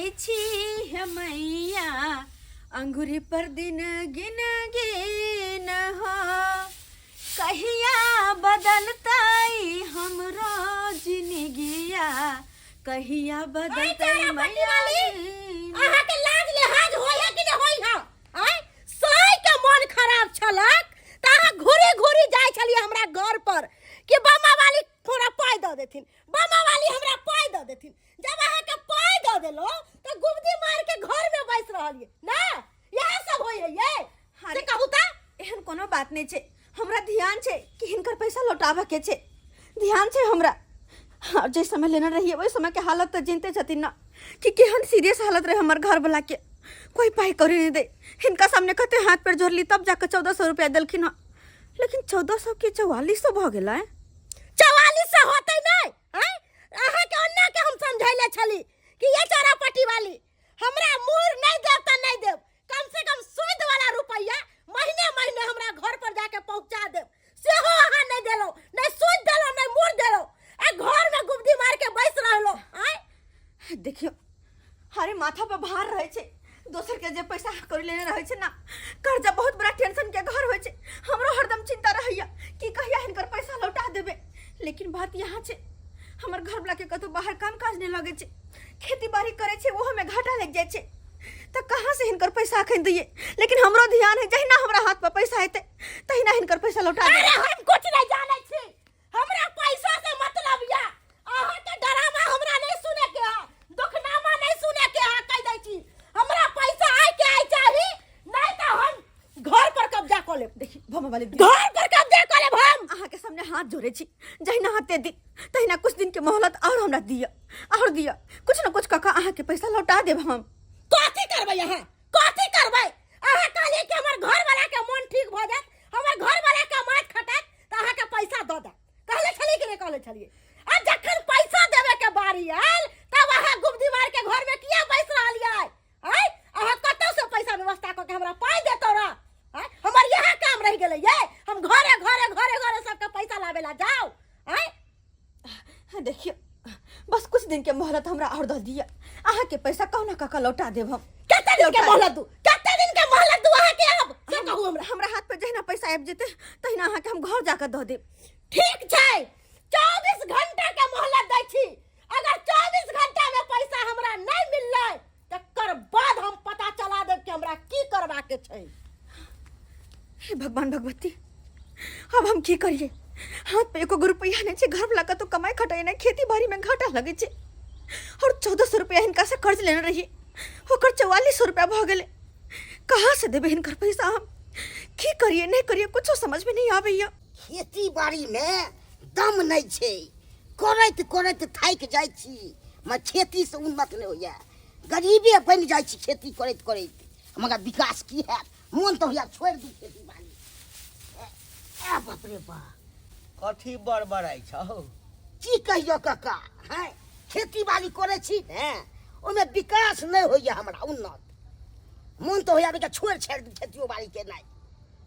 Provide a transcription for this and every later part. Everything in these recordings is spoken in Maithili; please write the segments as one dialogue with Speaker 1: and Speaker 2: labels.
Speaker 1: जाइ छी हे मैया अंगुरी पर दिन गिन गिन हो कहिया बदलतै हमरो जिनगिया कहिया बदलतै मैया दिन।
Speaker 2: अहाँ के लाज लिहाज होय है कि नहीं होय है आय साय के मन खराब छलक त अहाँ घुरी घुरी जाय छलियै हमरा घर पर कि बमा वाली थोड़ा पाइ दऽ देथिन बमा वाली हमरा पाइ दऽ देथिन जब अहाँ के पाइ दऽ देलो त गुबदी मार के घर में बैस रहलियै ना इएह सब होय है ये से
Speaker 1: अरे।
Speaker 2: कहू त
Speaker 1: एहन कोनो बात नहि छै हमरा ध्यान छै कि हिनकर पैसा लौटाबऽ के छै ध्यान छै हमरा और जे समय लेने रहिए ओहि समय के हालत तऽ जिनते छथिन ना कि केहन सीरियस हालत रहे हमर घर वाला के कोई पाई कौड़ी नहीं दे हिनका सामने कते हाथ पैर जोड़ली तब जाके 1400 रुपया देलखिन हँ लेकिन 1400 के 4400 भऽ गेलै
Speaker 2: 4400 होतै नहि आँय अहाँके ओन्ना के हम समझैले छली कि ये चारा पट्टी वाली हमरा मूर नहीं देब त नहीं देब कम से कम सूद वाला रुपया महीने महीने हमरा घर पर जाके पहुंचा देब सेहो अहाँ नहीं देलो नहीं सूद देलो नहीं मूर देलो आ घर में गुबदी मार के बैस रहलो आँय
Speaker 1: देखियो हरे माथा पर भार रहे छै दोसर के जे पैसा कौड़ी लेने रहे छै ना कर्जा बहुत बड़ा टेंशन के घर होइ छै हमरो हरदम चिंता रहैया कि कहिया हिनकर पैसा लौटा देबे लेकिन बात यहाँ छै हमर घर वाला के कतौ बाहर काम काज नहीं लगे छै खेती बाड़ी करे छै ओहो में घाटा लग जाइ छै तऽ कहाँ से हिनकर पैसा अखन दिए लेकिन हमरो ध्यान है जहिना हमरा हाथ पर पैसा हेतै तहिना हिनकर पैसा लौटा
Speaker 2: अरे
Speaker 1: देबै
Speaker 2: हम कुछ नहीं जानै छी हमरा पैसा से मतलब या अहाँ के डरामा हमरा नहीं सुने के है दुखनामा नहीं सुने के है कह दै छी हमरा पैसा आय के आय चाही नहीं तो हम घर पर कब्जा कऽ लेब
Speaker 1: देखी भमा वाली
Speaker 2: घर पर कब्जा कऽ लेब हम
Speaker 1: अहाँ के सामने हाथ जोड़े छी जहिना हाथे दी तहिना कुछ दिन के मोहलत और हमरा दिअ और दिअ कुछ न कुछ कऽ अहाँ के पैसा लौटा देब हम
Speaker 2: कथी करबै अहाँ कथी करबै अहाँ कहलियै कि हमर घर वाला के मन ठीक भऽ जायत हमर घर वाला के माछ खटात तऽ अहाँ के पैसा दऽ देब कहले छलियै कि नहि कहले छलियै आ जखन पैसा देवे के बारी आयल तब अहाँ गुबदी मार के घर में किया बैस रहलियै आय अहाँ कतौ से पैसा व्यवस्था कऽ के हमरा पाइ देतौ रह आय हमर इएह काम रहि गेलै ये हम घरे घरे घरे घरे सबके पैसा लाबे ला जाओ आय
Speaker 1: हाँ, देखियो बस कुछ दिन के मोहलत हमरा और दऽ दिअ अहाँ के पैसा कहुना कऽ कऽ लौटा देब हम
Speaker 2: कते दिन के
Speaker 1: लौटा
Speaker 2: मोहलत दू कते दिन के मोहलत दू अहाँ के अब से कहू हमरा
Speaker 1: हमरा हाथ पे जहिना पैसा आबि जेतै तहिना अहाँके हम घर जाकऽ दऽ देब
Speaker 2: ठीक छै 24 घंटा के मोहलत दै छी अगर 24 घंटा में पैसा हमरा नहीं मिललै तकर बाद हम पता चला देब कि हमरा की करबा के छै
Speaker 1: हे भगवान भगवती अब हम की करिए हाथ पे एको गो रुपया नहीं छै घर वाला कतौ कमाई खटाई नहीं खेती बाड़ी में घाटा लगे छै और 1400 रुपया हिनका से कर्ज लेने रहिए ओकर 4400 रुपया भऽ गेलै कहाँ से देबै हिनकर पैसा हम की करिए नहीं करिए कुछो समझ में नहीं आबैया
Speaker 3: खेती बाड़ीमे दम नहि छै करैत करैत थाकि जाइ छी मगर खेतीसँ उन्नत नहि होइए गरीबे बनि जाइ छी खेती करैत करैत मगर विकास की हैत मोन तऽ होइए छोड़ि दी खेती बाड़ी ए बाप रे बा
Speaker 4: कथी बड़बड़ाइ छौ
Speaker 3: की कहियो काका हैं खेती बाड़ी करै छी ने ओहिमे विकास नहि होइए हमरा उन्नत मोन तऽ होइए बेटा छोड़ि छाड़ि दी खेतियो बाड़ी केनाइ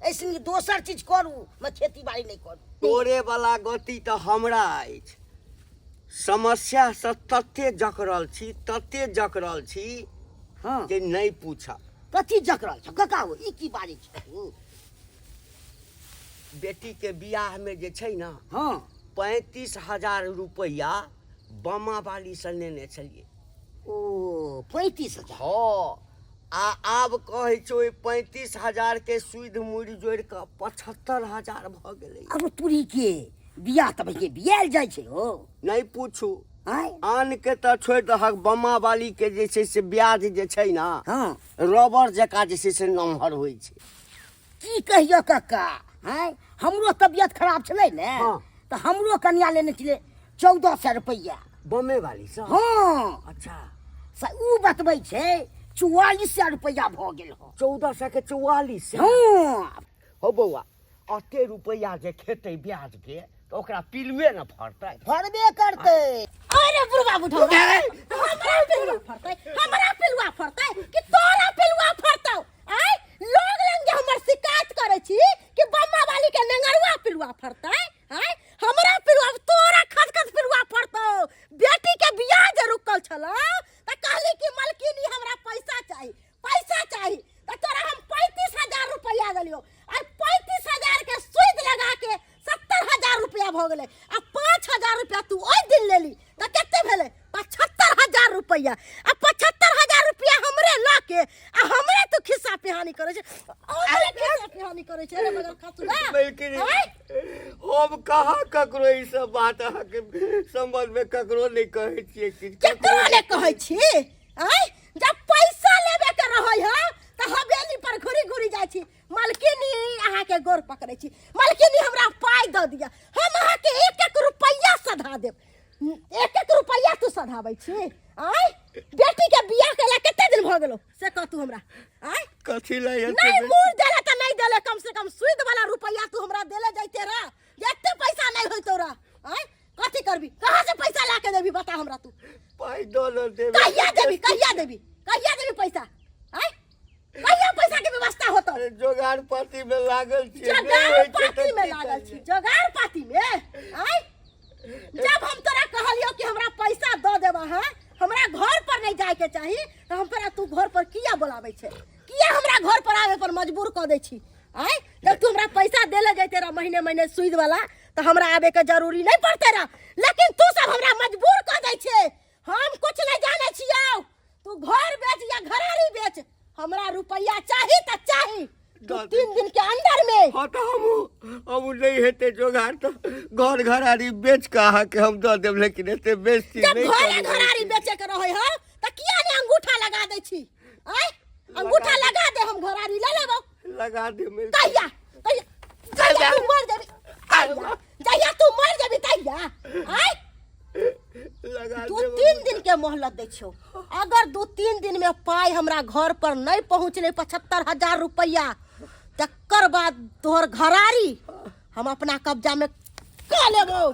Speaker 3: एहिसँ नीक दोसर चीज करू मगर खेती बाड़ी नहि करू
Speaker 4: तोरे वाला गति तऽ हमरा अछि समस्यासँ तते जकड़ल छी तते जकड़ल छी जे नहि पूछब
Speaker 3: कथी जकड़ल छौ काका हो ई की बारी छौ
Speaker 4: बेटीके बियाहमे जे छै ने 35,000 रुपैआ बामा बालीसँ लेने छलियै
Speaker 3: ओ 35,000
Speaker 4: हँ आ आब कहै छै ओहि 35,000के सुदि मुड़ि जोड़ि कऽ 75,000 भऽ गेलै
Speaker 3: अब तुरी के बियाह तऽ के बियाल जाइ छै हो
Speaker 4: नहि पूछू
Speaker 3: आँय
Speaker 4: आनके तऽ छोड़ि दहक बमा बालीके जे छै से ब्याज जे छै ने रबर जकाँ जे छै से नमहर होइ छै
Speaker 3: की कहियो कक्का आँय हमरो तबियत खराब छलै ने तऽ हमरो कनिया लेने छलै 1400 रुपैआ
Speaker 4: बमे वाली सँ
Speaker 3: हँ
Speaker 4: अच्छा
Speaker 3: से उ बतबै छै 4400 रुपैआ भऽ गेल हँ
Speaker 4: 1400 के 4400
Speaker 3: हँ
Speaker 4: हो बौआ अते रुपैआ जे खेतै ब्याज के तऽ ओकरा पिलुए ने फड़तै
Speaker 3: फड़बे करतै
Speaker 2: अरे बुढ़वा बुढ़ौरा हमरा पिलुआ फड़तै हमरा पिलुआ फड़तै कि तोरा पिलुआ फड़तौ आय लोग लंग जे हमर शिकायत करै छी कि बम्मा वाली के नेंगरुआ पिलुआ फड़तै आय हमरा पिलुआ तोरा खद खद पिलुआ फड़तौ बेटी के बियाह जे रुकल छलौ त कहली कि मलकिनी रुपैआ आ 75,000 रुपैआ हमरे लऽ के आ हमरे तू खिस्सा पिहानी करै छै, हमरे खिस्सा पिहानी करै छै रे बगल खसुआ।
Speaker 4: बल्कि
Speaker 2: आँय?
Speaker 4: हम कहाँ ककरो ई सब बात अहाँके संबंध में ककरो नहि कहै छियै किछु।
Speaker 2: ककरो नहि कहै छी? आँय, जब पैसा लेबे के रहै है तऽ हवेली पर घुरी घुरी जाइ छी, मलकिनी अहाँके गोर पकड़ै छी, मलकिनी हमरा पाइ दऽ दिअ, हम अहाँके एक एक रुपैआ सधा देब। एक एक रुपैआ तू सधाबै छी? आँय, बेटी के बियाह केला कते दिन भऽ गेलो से कह तू हमरा। आँय,
Speaker 4: कथी लए एते
Speaker 2: नहि
Speaker 4: बेसी?
Speaker 2: मूड़ देले तऽ नहि देले, कम से कम सुद वाला रुपैआ तू हमरा देले जैते रह, जे एते पैसा नहि होइत तोरा। आँय, कथी करबी, कहाँ से पैसा ला के देबी, बता हमरा तू।
Speaker 4: पाइ दऽ न देबै।
Speaker 2: कहिया देबी, कहिया देबी, कहिया देबी पैसा? आँय, कहिया पैसा के व्यवस्था होतो?
Speaker 4: अरे जोगाड़ पाती में लागल छियै, नहि
Speaker 2: जोगाड़
Speaker 4: होइ छै तऽ
Speaker 2: पाती में
Speaker 4: की
Speaker 2: लागल छी?
Speaker 4: करियै?
Speaker 2: जोगाड़ पाती में। आँय, जब हम तोरा कहलियो कि हमरा पैसा दऽ देबा है, हमरा घर पर नहीं जाए के चाही, तो हम तोरा तू घर पर किया बोलाबै छै, किया हमरा घर पर आवे पर मजबूर कऽ दै छी? आँय, जब तू हमरा पैसा देले जैते रह महीने महीने सुद वाला, तऽ हमरा आबे के जरूरी नहीं पड़ते रह, लेकिन तू सब हमरा मजबूर कऽ दै छै। हम कुछ नहीं जाने छियौ, तू घर बेच या घरारी बेच, हमरा रुपैया चाही तऽ चाही, तू
Speaker 4: दऽ दे।
Speaker 2: 3 दिन के अंदर में।
Speaker 4: हँ तऽ हमहूँ नहि हेतै जोगाड़ तऽ घर घरारी बेच कऽ अहाँके हम दऽ देब, लेकिन एते बेसी
Speaker 2: जब
Speaker 4: नहि
Speaker 2: घरे
Speaker 4: करू।
Speaker 2: घरारी बेचे के रहै हौ तऽ किया ने अंगूठा लगा दै छी? आँय, अंगूठा लगा दे, हम घरारी ले लेबौ।
Speaker 4: लगा दे।
Speaker 2: कहिया कहिया जहिया तू मर जेबी, तहिया, जहिया तू मर जेबी तहिया। आँय,
Speaker 4: लगा
Speaker 2: 2
Speaker 4: देब।
Speaker 2: 3 दिन के मोहलत दै छियौ, अगर 2-3 दिन में पाइ हमरा घर पर नहीं पहुँचले 75,000 रुपैआ, तकर बाद तोहर घरारी हम अपना कब्जा में कऽ लेबौ।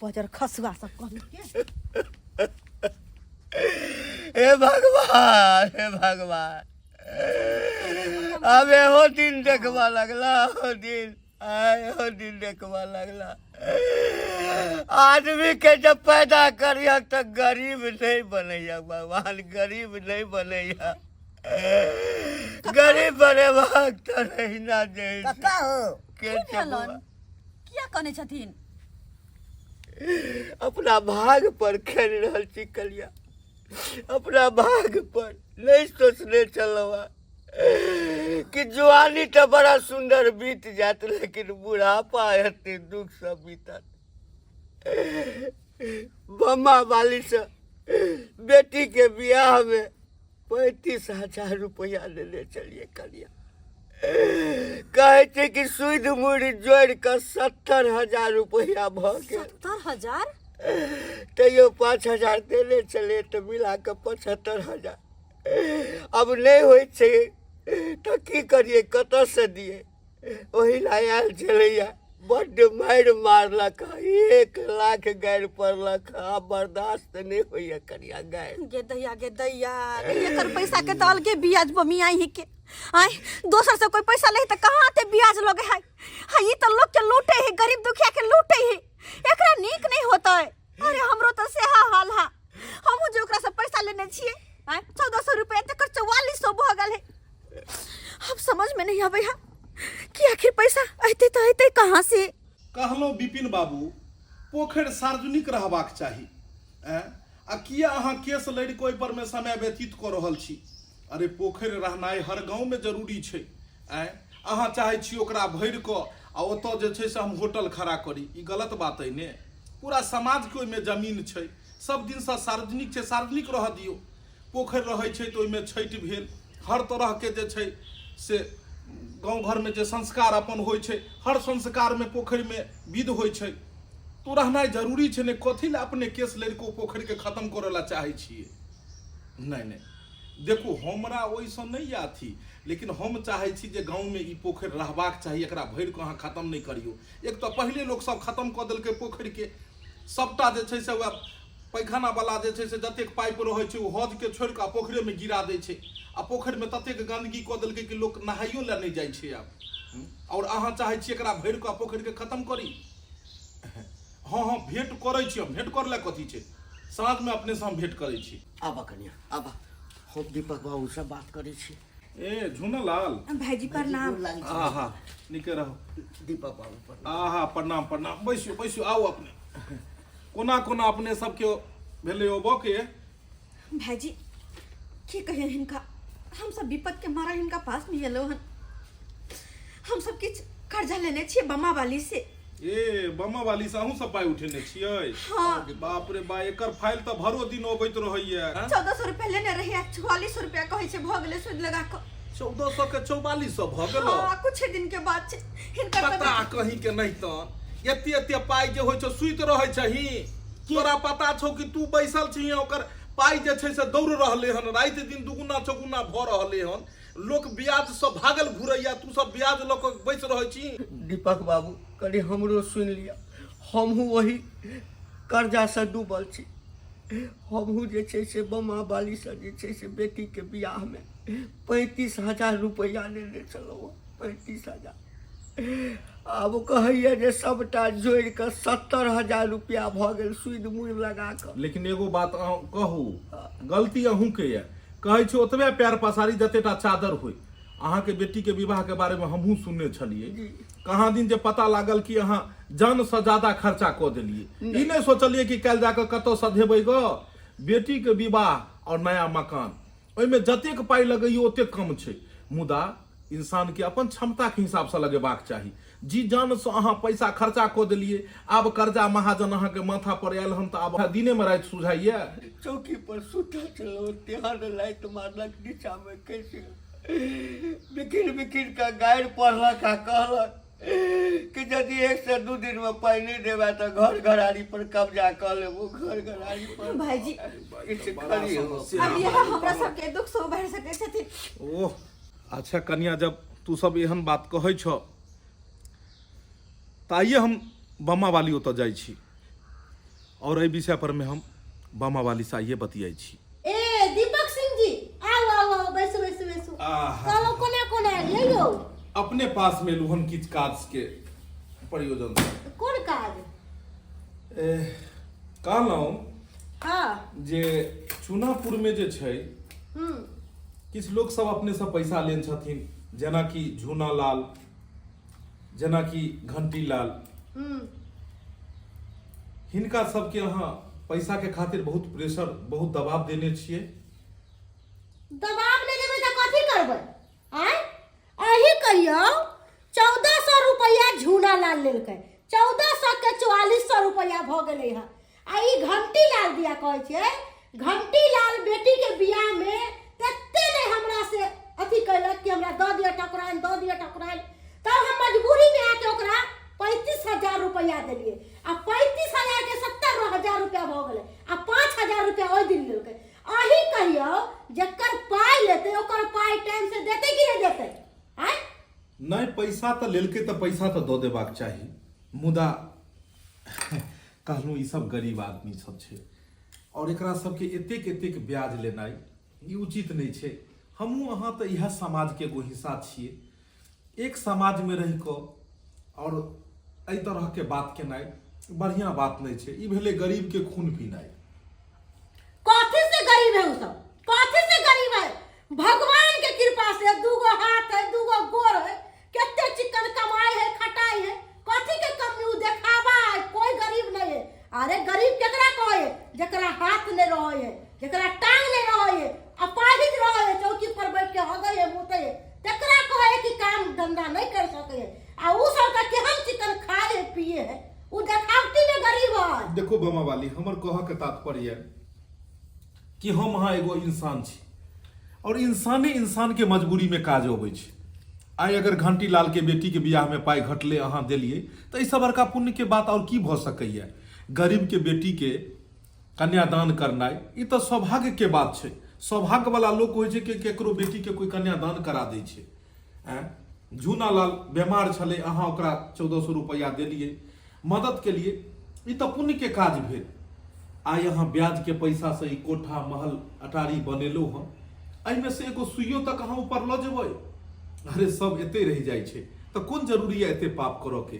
Speaker 2: बजर खसुआ सब कहलकै।
Speaker 4: हे भगवान, हे भगवान, अब एहो दिन देखबा लगला, हो दिन आय हो दिन देखबा लगला। आदमी के जब पैदा करिया तऽ गरीब नहीं बनैया भगवान, गरीब नहीं बनैया। गरीब बनेबाक तऽ रहिना जे
Speaker 3: कक्का हो
Speaker 4: के
Speaker 1: की
Speaker 4: छै
Speaker 1: भेलन?
Speaker 4: बौआ?
Speaker 1: किया कनै छथिन?
Speaker 4: अपना भाग पर खेल रहल छी कलिया, अपना भाग पर। नहीं सोचने छलहुँ कि जुआनी तऽ बड़ा सुंदर बीत जात, लेकिन बुढ़ापा एते दुख से बीतत। बम्मा वाली से बेटी के बियाह में 35,000 रुपया लेने चलिए कलिया, कहै छै कि सुद मुड़ी जोड़ि कऽ 70,000 रुपया भऽ गेल।
Speaker 1: 70,000?
Speaker 4: तैयो 5,000 देने छलियै तऽ मिला कऽ 75,000। अब नहि होइ छै तऽ की करियै, कतऽसँ दियै? ओहि लए आयल छलैया। बड्ड मारि मारलक, 1 लाख गारि पड़लक, आब बर्दाश्त नहि होइया कनिया गारि।
Speaker 1: गे दैया, गे दैया, गे एकर पैसा के तऽ अलगे ब्याज बमियाई ही के। आय, दोसर से कोई पैसा ले तऽ कहाँ आते ब्याज लगे है? हाँ, ई तऽ लोग के लूटे है, गरीब दुखिया के लूटे है, एकरा नीक नहीं होता है। अरे हमरो तऽ सेहा हाल हा, हमहूँ जे ओकरा से पैसा लेने छियै, आय 1,400 रुपया तकर 4,400 भऽ गेल है। अब समझ में नहीं आबै है कि आखिर पैसा अयतै तऽ अयतै कहाँ से।
Speaker 5: कहलहुँ विपिन बाबू, पोखरि सार्वजनिक रहबाक चाही। आँय, आ किया अहाँ केस लड़ि कऽ ओहिपर मे समय व्यतीत कऽ रहल छी? अरे पोखरि रहनाइ हर गाँवमे जरूरी छै। आँय, अहाँ चाहै छी ओकरा भरि कऽ आ ओतऽ जे छै से हम होटल खड़ा करी, ई गलत बात अइ ने। पूरा समाजके ओहिमे जमीन छै, सब दिनसँ सार्वजनिक छै, सार्वजनिक रहऽ दियौ। पोखरि रहै छै तऽ ओहिमे छठि भेल, हर तरहके जे छै से गाँव घरमे जे संस्कार अपन होइ छै, हर संस्कारमे पोखरिमे विध होइ छै, तो रहनाइ जरूरी छै ने। कथी लए अपने केस लड़ि कऽ ओ पोखरिके खतम करऽ लए चाहै छियै? नहि नहि, देखू हमरा ओहिसँ नहि यऽ अथी, लेकिन हम चाहै छी जे गाँवमे ई पोखरि रहबाक चाही, एकरा भरि कऽ अहाँ खतम नहि करियौ। एक तऽ पहिले लोकसभ खतम कऽ देलकै पोखरिके सबटा, जे छै से वएह पैखानावला जे छै से जतेक पाइप रहै छै ओ हौजके छोड़ि कऽ आ पोखरिमे गिरा दै छै, आ पोखरिमे ततेक गन्दगी कऽ देलकै कि लोक नहाइयो लए नहि जाइ छै आब। आओर अहाँ चाहै छी एकरा भरि कऽ पोखरिके खतम करी? हँ हँ, भेँट करै छी हम। भेँट करै लए कथी छै, साँझमे अपनेसँ हम भेँट करै छी।
Speaker 3: आबऽ कनिया आबऽ, हम दीपक बाबूसँ बात करै छी।
Speaker 5: ए झुनलाल
Speaker 1: भाईजी प्रणाम।
Speaker 5: आहा, नीके रहो।
Speaker 3: दीपक बाबू प्रणाम।
Speaker 5: आहा, प्रणाम प्रणाम, बैसियो बैसियो, आउ अपने। कोना कोना अपने सबके भेलै ओ बके?
Speaker 1: भाईजी की कहिए हिनका, हम सब विपद के मारा हिनका पास में एलो हन। हम सब किछु कर्जा लेने छियै बमा वाली से।
Speaker 5: ए बमा वाली से अहूँ सब पाइ उठेने छियै?
Speaker 1: हाँ।
Speaker 5: बाप रे बा, एकर फाइल तऽ भरो दिन अबैत रहैया।
Speaker 1: 1400 रुपया लेने रहियै, 4400 रुपया कहै छै भऽ गेलै सूद लगा कऽ।
Speaker 5: 1400 के 4400 भऽ गेलो?
Speaker 1: हाँ, कुछ दिन के बाद छै हिनकर
Speaker 5: पता
Speaker 1: तबियत-
Speaker 5: कहीं के नहीं तहन एते एते पाइ जे होइ छौ सुति रहै छही। तोरा पता छौ कि तू बैसल छही, ओकर पाइ जे छै से दौड़ रहलै हन, राति दिन दुगुना चौगुना भऽ रहलै हन। लोक ब्याज से भागल घुरैया, तू सब ब्याज लऽ कऽ बैस रहै छी।
Speaker 4: दीपक बाबू कनि हमरो सुनि लिअ, हमहूँ ओही कर्जासँ डूबल छी। हमहूँ जे छै से बमा बालीसँ जे छै से बेटीके बियाहमे 35,000 रुपैआ लेने छलहुँ, 35,000। आब ओ कहैया जे सबटा जोड़ि कऽ 70,000 रुपैआ भऽ गेल सूद मूड़ लगा कऽ।
Speaker 5: लेकिन एगो बात अहाँ कहू, गलती अहूँके यऽ। कहै छी ओतबे पैर पसारी जतेटा चादर होय। अहाँके बेटीके विवाहके बारेमे हमहूँ सुनने छलियै, कहाँ दिन जे पता लागल कि अहाँ जानसँ ज्यादा खर्चा कऽ देलियै। ई नहि सोचलियै कि काल्हि जाकऽ कतऽ सधेबै गऽ बेटीके विवाह आओर नया मकान, ओहिमे जतेक पाइ लगैयौ ओतेक कम छै। मुदा इंसानके अपन क्षमताके हिसाबसँ लगेबाक चाही। जी जानसँ अहाँ पैसा खर्चा कऽ देलियै, आब कर्जा महाजन अहाँके माथा पर आयल हन तऽ आब दिनेमे राति सुझाइए।
Speaker 4: चौकी पर सुतल छलहुँ, तेहन लाइट मारलक नीचामे खसि गेल। बिखिर बिखिर कऽ गारि पढ़लक आ कहलक कि यदि 1 से 2 दिन में पाइ नहीं देबे तो घर घरारी पर कब्जा कऽ लेबो, घर घरारी पर।
Speaker 1: भाईजी,
Speaker 4: किछु करी हो।
Speaker 1: अब यह हमरा सबके दुख से उभर सकै छथिन।
Speaker 5: ओह अच्छा कनिया, जब तू सब एहन बात कहै छ तऽ आइए हम बमा वाली ओतऽ जाइ छी और एहि विषय पर में हम बमा वाली से आइए बतियाइ छी।
Speaker 2: ए दीपक सिंह जी, आउ आउ आउ, बैसू बैसू बैसू।
Speaker 5: आहा।
Speaker 2: कहलहुँ कोना कोना एलियै यौ?
Speaker 5: अपने पास में एलहुँ हम किछु काज के प्रयोजन से।
Speaker 2: कोन काज?
Speaker 5: ए, कहलहुँ
Speaker 2: हाँ।
Speaker 5: जे चुनापुर में जे छै किछु लोक सब अपने से पैसा लेने छथिन, जेनाकि झूना लाल, जेनाकि घंटी लाल, हिनका सबके अहाँ पैसा के खातिर बहुत प्रेशर, बहुत दबाव देने छियै।
Speaker 2: दबाव नहि देबै तऽ कथी करबै? आँय, अही कहियौ, 1400 रुपैआ झूना लाल लेलकै, 1400 के 4400 रुपैआ भऽ गेलै हँ। आ ई घंटी लाल दिया कहै छियै, घंटी लाल बेटी के बियाह में तते नहि हमरा से अथी कैलक कि हमरा दऽ दिअ टकुराइन, दऽ दिअ टकुराइन, तब हम मजबूरी में आके ओकरा 35,000 रुपैआ देलियै आ 35,000 के 70,000 रुपैआ भऽ गेलै आ 5,000 रुपैआ ओहि दिन लेलकै। अही कहियौ, जकर पाइ लेतै ओकर पाइ टाइम से देतै कि नहि देतै? आँय?
Speaker 5: नहि, पैसा तऽ लेलकै तऽ पैसा तऽ दऽ देबाक चाही, मुदा कहलहुँ ई सब गरीब आदमी सब छै और एकरा सबके एतेक एतेक ब्याज लेनाइ ई उचित नहि छै। हमहूँ अहाँ तऽ इएह समाजके एगो हिस्सा छियै, एक समाजमे रहि कऽ और एहि तरहके बात केनाइ बढ़िआँ बात नहि छै। ई भेलै गरीबके खून पीनाइ।
Speaker 2: कथी से गरीब है उ सब? कथी से गरीब है? भगवान के कृपा से दूगो हाथ है, दूगो गोर है, कते चिकन कमाई है, खटाई है, कथी के कमी? उ देखावा है, कोई गरीब नहीं है। अरे गरीब केकरा कहे है? जकरा हाथ नहीं रहे है, जकरा टांग नहीं रहे है, अपाहिज रहे है, चौकी पर बैठ के हगे है, मुते है, तकरा कहे है कि काम धंधा नहीं कर सके है। आ उ सब का केहन चिकन खाए है पिए है, उ देखावटी में गरीब है।
Speaker 5: देखो बमा वाली, हमर कहऽ के तात्पर्य कि हम अहाँ एगो इंसान छी और इंसाने इंसान के मजबूरी में काज अबै छै। आइ अगर घंटी लाल के बेटी के बियाह में पाइ घटले अहाँ देलियै तऽ एहिसँ बड़का पुण्य के बात और की भऽ सकैया। गरीब के बेटी के कन्यादान करनाइ ई तऽ सौभाग्य के बात छै। सौभाग्य वाला लोक होइ छै कि केकरो बेटी के कोई कन्यादान करा दै छै। आँय, झूना लाल बीमार छलै, अहाँ ओकरा 1400 रुपैआ देलियै, मदद केलियै, ई तऽ पुण्य के काज भेल। आइ अहाँ ब्याज के पैसा से ई कोठा महल अटारी बनेलहुँ हँ, एहिमे से एगो सुइयो तक अहाँ ऊपर लऽ जेबै? अरे सब एते रहि जाइ छै तऽ कोन जरूरी है एते पाप करऽ के?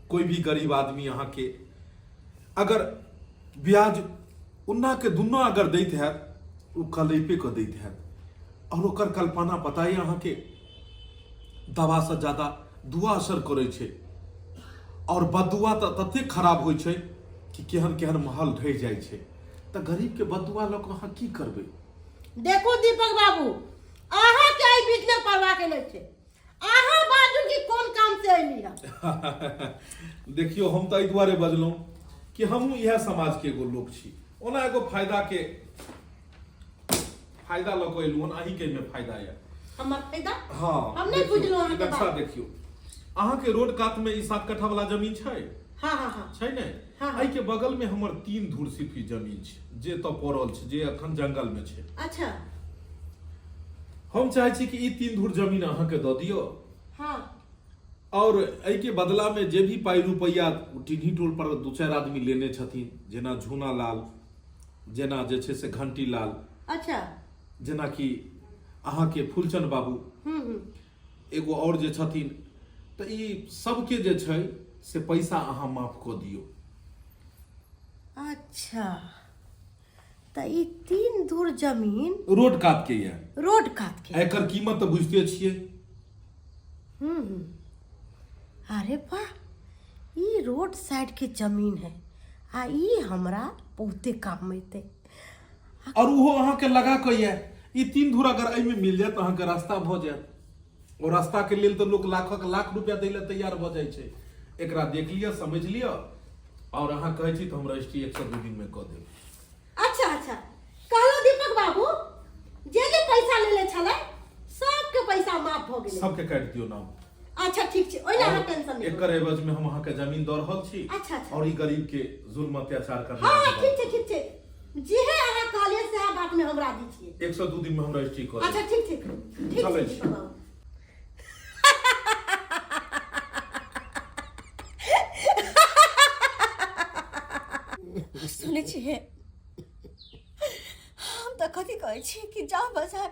Speaker 5: कोई भी गरीब आदमी अहाँके अगर ब्याज उन्ना के दुन्ना अगर दैत हैत, ओ कलैपे कऽ दैत हैत। और ओकर कल्पना पता है अहाँके, दवासँ ज्यादा दुआ असर करै छै और बदुआ तऽ ततेक खराब होइ छै कि केहन केहन महल ढहि जाइ छै। तऽ गरीबके बदुआ लऽ कऽ अहाँ की करबै
Speaker 2: देखू दीपक बाबू अहाँ के एहि बीच में पड़वा के नहि छै अहाँ बाजू कि कोन काम से अयली है
Speaker 5: देखियौ हम तऽ एहि दुआरे बजलहुँ कि हमहूँ इएह समाजके एगो लोक छी ओना एगो फायदाके फायदा लऽ कऽ एलहुँ हन अहीँके एहिमे फायदा यऽ
Speaker 2: हमर फायदा
Speaker 5: हाँ
Speaker 2: हम नहि
Speaker 5: देखियौ,
Speaker 2: बुझलहुँ अहाँके
Speaker 5: नक्शा
Speaker 2: बात।
Speaker 5: देखियौ अहाँके रोड कातमे ई 7 कट्ठा वाला जमीन छै
Speaker 2: हाँ हाँ हाँ
Speaker 5: छै ने
Speaker 2: हाँ, हाँ।
Speaker 5: एहिके बगलमे हमर 3 धूर सिर्फ ई जमीन छै जे एतऽ पड़ल छै जे अखन जंगलमे छै हम चाहै छी कि ई 3 धूर जमीन अहाँके दऽ दियौ और एहिके बदलामे जे भी पाइ रुपैआ टिन्ही टोल पर दू चारि आदमी लेने छथिन जेना झूना लाल जेना जे छै से घंटी लाल जेनाकि अहाँके फूलचंद बाबू
Speaker 2: हम्म हम्म
Speaker 5: एगो और जे छथिन तऽ ई सबके जे छै से पैसा अहाँ माफ कऽ दियौ।
Speaker 2: अच्छा तऽ ई 3 धूर जमीन
Speaker 5: रोड कात के यऽ
Speaker 2: रोड कात के
Speaker 5: एकर कीमत तऽ बुझिते छियै।
Speaker 2: हम्म हम्म। अरे वाह ई रोड साइड के जमीन है आ ई हमरा बहुते काम अयतै।
Speaker 5: और ओहो अहाँके लगा कऽ यऽ ई 3 धूर अगर एहिमे मिल जायत तऽ अहाँके रास्ता भऽ जायत। ओ रास्ता के लेल तऽ लोक लाखक लाख रुपया दै लए तैयार भऽ जाइ छै। एकरा देख लिअ समझि लिअ और अहाँ कहै छी तऽ हम रजिस्ट्री 102 दिन मे कऽ देब।
Speaker 2: अच्छा अच्छा कहलो दीपक बाबू जे जे पैसा लेले छलै सबके पैसा माफ भऽ गेलै।
Speaker 5: सबके काटि दियौ नाम।
Speaker 2: अच्छा ठीक छै ओहि लए अहाँ टेंशन नहि
Speaker 5: एकर एवज में हम अहाँके जमीन दऽ रहल छी
Speaker 2: अच्छा, अच्छा।
Speaker 5: और ई गरीब के जुल्म अत्याचार करने
Speaker 2: हाँ हाँ ठीक छै ठीक छै जेहे अहाँ कहलियै सएह बात में हम राजी छियै।
Speaker 5: 102 दिन में हम रजिस्ट्री कऽ देब।
Speaker 2: अच्छा ठीक छै ठीक
Speaker 5: चलै
Speaker 2: छै
Speaker 5: छी।
Speaker 2: दीपक बाबू।
Speaker 1: सुनै छियै हम तऽ कथी कहै छी कि जाउ बाजार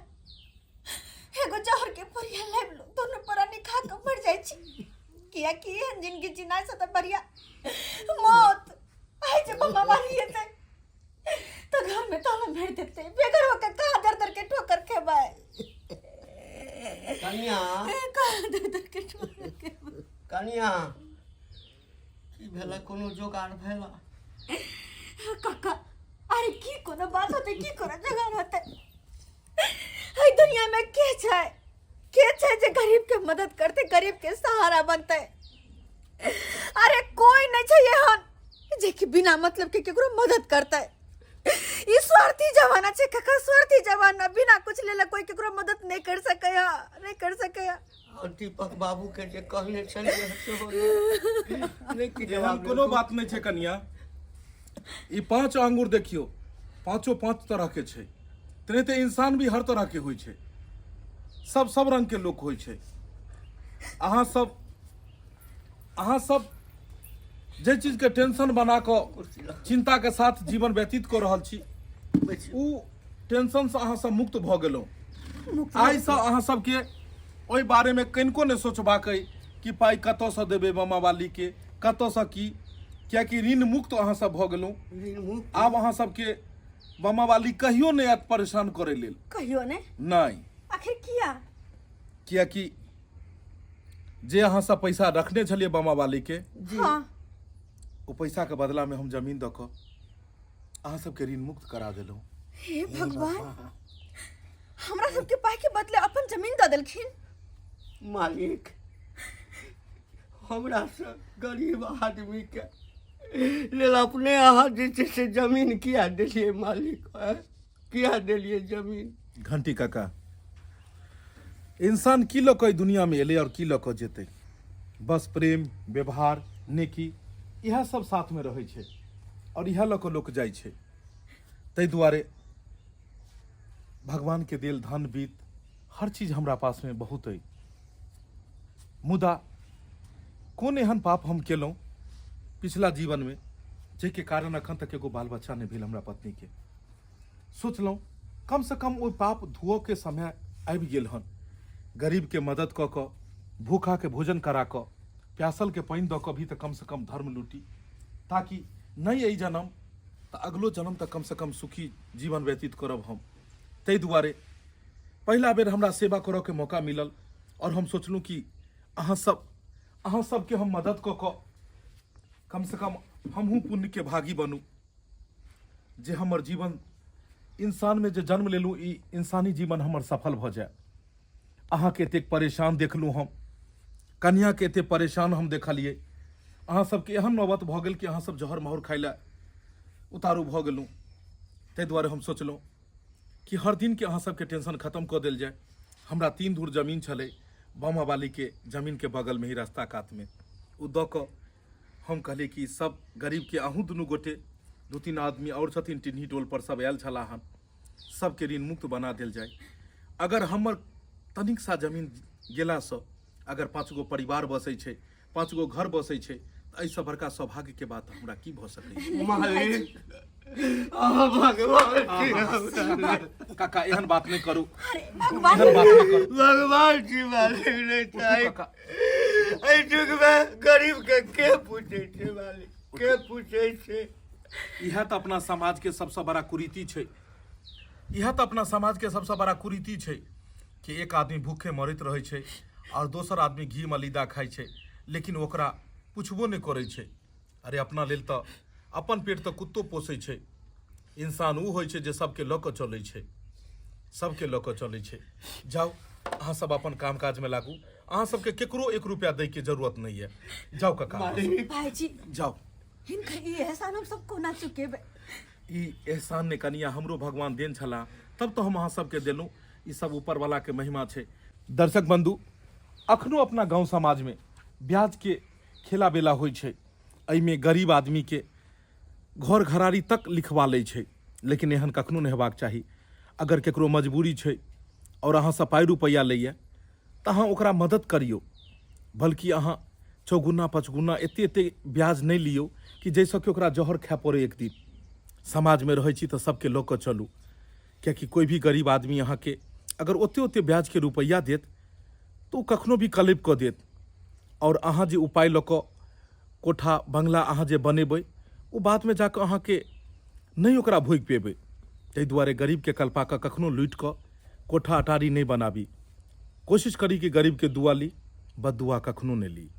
Speaker 1: एगो जहर के पुड़िया लाबि लो दोनों प्राणी खा कऽ मर जाइ छी कियाकि एहन जिंदगी जीना से तऽ बढ़िया मौत। आइ जे मम्मा मारी हेतै तऽ घर में ताला मारि देतै बेघर होके कहाँ दर दर के ठोकर खेबै।
Speaker 4: कनिया।
Speaker 1: कहाँ दर दर के ठोकर खेबै।
Speaker 4: कनिया की भेला कोनो जोगाड़ भेला?
Speaker 1: काका अरे की कोनो बात होते की कोनो जुगाड़ होते एहि दुनिया में के छै जे गरीब के मदद करते गरीब के सहारा बनते? अरे कोई नहीं छै एहन जे कि बिना मतलब के केकरो मदद करते। ई स्वार्थी जमाना छै काका स्वार्थी जमाना बिना कुछ लेले कोई केकरो मदद नहीं कर सके है नहीं कर सके है।
Speaker 4: और दीपक बाबू के जे कहने छलियै सेहो नहि कि
Speaker 5: एहन
Speaker 4: जवाब
Speaker 5: कोनो बात नहि छै कनिया। ई पांच आंगुर देखियौ पांचो पांच तरह के छै तेनाहिते इंसान भी हर तरह के होइ छै सब सब रंग के लोक होइ छै। अहाँ सब जे चीज के टेंशन बना कऽ चिंता के साथ जीवन व्यतीत कऽ रहल छी उ टेंशन से अहाँ सब मुक्त भऽ गेलहुँ। आइसँ अहाँ सबके ओहि बारेमे कनिको नहि सोचबाक अइ कि पाइ कतऽसँ देबै मामा वालीके कतऽसँ की कियाकि ऋण मुक्त अहाँ सब भऽ गेलहुँ।
Speaker 4: ऋण मुक्त।
Speaker 5: आब अहाँ सबके मामा वाली कहियो नहि आयत परेशान करै लेल।
Speaker 1: कहियो ने?
Speaker 5: नहि।
Speaker 1: आखिर किया?
Speaker 5: कियाकि जे अहाँ सब पैसा रखने छलियै मामा वाली के ओ पैसा के बदला में हम जमीन दऽ कऽ अहाँ सबके ऋण मुक्त करा देलहुँ।
Speaker 1: हे भगवान हमरा सबके पाइ के बदले अपन जमीन दऽ देलखिन।
Speaker 4: मालिक हमरा से गरीब आदमी के लेल अपने अहाँ जे छै से जमीन किया देलियै मालिक आँय? किया देलियै जमीन?
Speaker 5: घंटी काका इंसान की लऽ कऽ एहि दुनिया में एलै और की लऽ कऽ जेतै? बस प्रेम व्यवहार नेकी इएह सब साथ में रहै छै और इएह लऽ कऽ लोक जाइ छै। ताहि दुआरे भगवान के देल धन बीत हर चीज हमरा पास में बहुत अइ मुदा कोन एहन पाप हम केलहुँ पिछला जीवन में जाहिके कारण अखन तक एगो बाल बच्चा नहि भेल हमरा पत्नी के। सोचलहुँ कम से कम ओहि पाप धोअ के समय आबि गेल हन। गरीब के मदद कऽ कऽ भूखा के भोजन करा कऽ प्यासल के पानि दऽ कऽ भी तऽ कम से कम धर्म लूटी ताकि नहि एहि जन्म तऽ अगलो जन्म तक कम से कम सुखी जीवन व्यतीत करब हम। ताहि दुआरे पहिला बेर हमरा सेवा करऽ के मौका मिलल और हम सोचलहुँ कि अहाँ सबके हम मदद कऽ कऽ कम से कम हमहूँ पुण्य के भागी बनू। जे हमर जीवन इंसानमे जे जन्म लेलहुँ ई इंसानी जीवन हमर सफल भऽ जाय अहाँके एतेक परेशान देखलहुँ हम कनियाँके एतेक परेशान हम देखलियै अहाँ सबके एहन नौबत भऽ गेल कि अहाँ सब जहर माहुर खाइ लए उतारू भऽ गेलहुँ ताहि दुआरे हम सोचलहुँ कि हर दिनके अहाँ सबके टेंशन खतम कऽ देल जाय हमरा तीन धूर जमीन छलै बामावालीके जमीनके बगलमे ही रास्ता कातमे ओ दऽ कऽ हम कहलियै कि सब गरीबके अहूँ दुनू गोटे दू तीन आदमी आओर छथिन टिन्ही टोल पर सब आयल छलाह हन सबके ऋण मुक्त बना देल जाय अगर हमर तनिक सा जमीन गेलासँ अगर पाँच गो परिवार बसै छै पाँच गो घर बसै छै तऽ एहिसँ बड़का सौभाग्यके बात हमरा की भऽ सकै छै
Speaker 4: मालिक अहाँ भगवान छी हमरा।
Speaker 5: काका एहन बात नहि करू
Speaker 1: अरे भगवान
Speaker 5: एहन बात नहि करू
Speaker 4: भगवान छी मालिक नहि
Speaker 5: उठू
Speaker 4: चाही
Speaker 5: काका
Speaker 4: एहि युगमे गरीबके के पूछै छै मालिक के पूछै छै
Speaker 5: इएह तऽ अपना समाजके सबसँ बड़ा कुरीति छै इएह तऽ अपना समाजके सबसँ बड़ा कुरीति छै कि एक आदमी भूखे मरैत रहै छै आओर दोसर आदमी घी मलिदा खाइ छै लेकिन ओकरा पुछबो नहि करै छै अरे अपना लेल तऽ अपन पेट तऽ कुत्तो पोसै छै इंसान ओ होइ छै जे सबके लऽ कऽ चलै छै सबके लऽ कऽ चलै छै जाउ अहाँ सब अपन काम काजमे लागू अहाँ सबके केकरो एक रुपया दैके जरूरत नहि यऽ जाउ काका अहाँ सब।
Speaker 1: भाईजी
Speaker 5: जाउ
Speaker 1: हिनकर ई एहसान हम सब कोना चुकेबै
Speaker 5: ई एहसान ने कनिया हमरो भगवान देन छला तब तऽ हम अहाँ सबके देलहुँ ई सब ऊपरवाला के महिमा छै दर्शक बंधु अखनो अपना गाँव समाजमे ब्याजके खेला बेला होइ छै एहिमे गरीब आदमीके घर घरारी तक लिखवा लै छै लेकिन एहन कखनो नहि हेबाक चाही अगर ककरो मजबूरी छै आओर अहाँसँ पाइ रुपैआ लैए तऽ अहाँ ओकरा मदद करियौ बल्कि अहाँ चौगुना पचगुना एते एते ब्याज नहि लियौ कि जाहिसँ कि ओकरा जहर खाय पड़ै एक दिन समाजमे रहै छी तऽ सबके लऽ कऽ चलू कियाकि कोइ भी गरीब आदमी अहाँके अगर ओते ओते ब्याजके रुपैआ देत तऽ ओ कखनो भी कलपि कऽ देत आओर अहाँ जे उपाय लऽ कऽ कोठा बंगला अहाँ जे बनेबै ओ बादमे जाकऽ अहाँके नहि ओकरा भोगि पेबै ताहि दुआरे गरीबके कल्पा कऽ कखनो लूटि कऽ कोठा अटारी नहि बनाबी कोशिश करी कि गरीबके दुआ ली बददुआ कखनो नहि ली।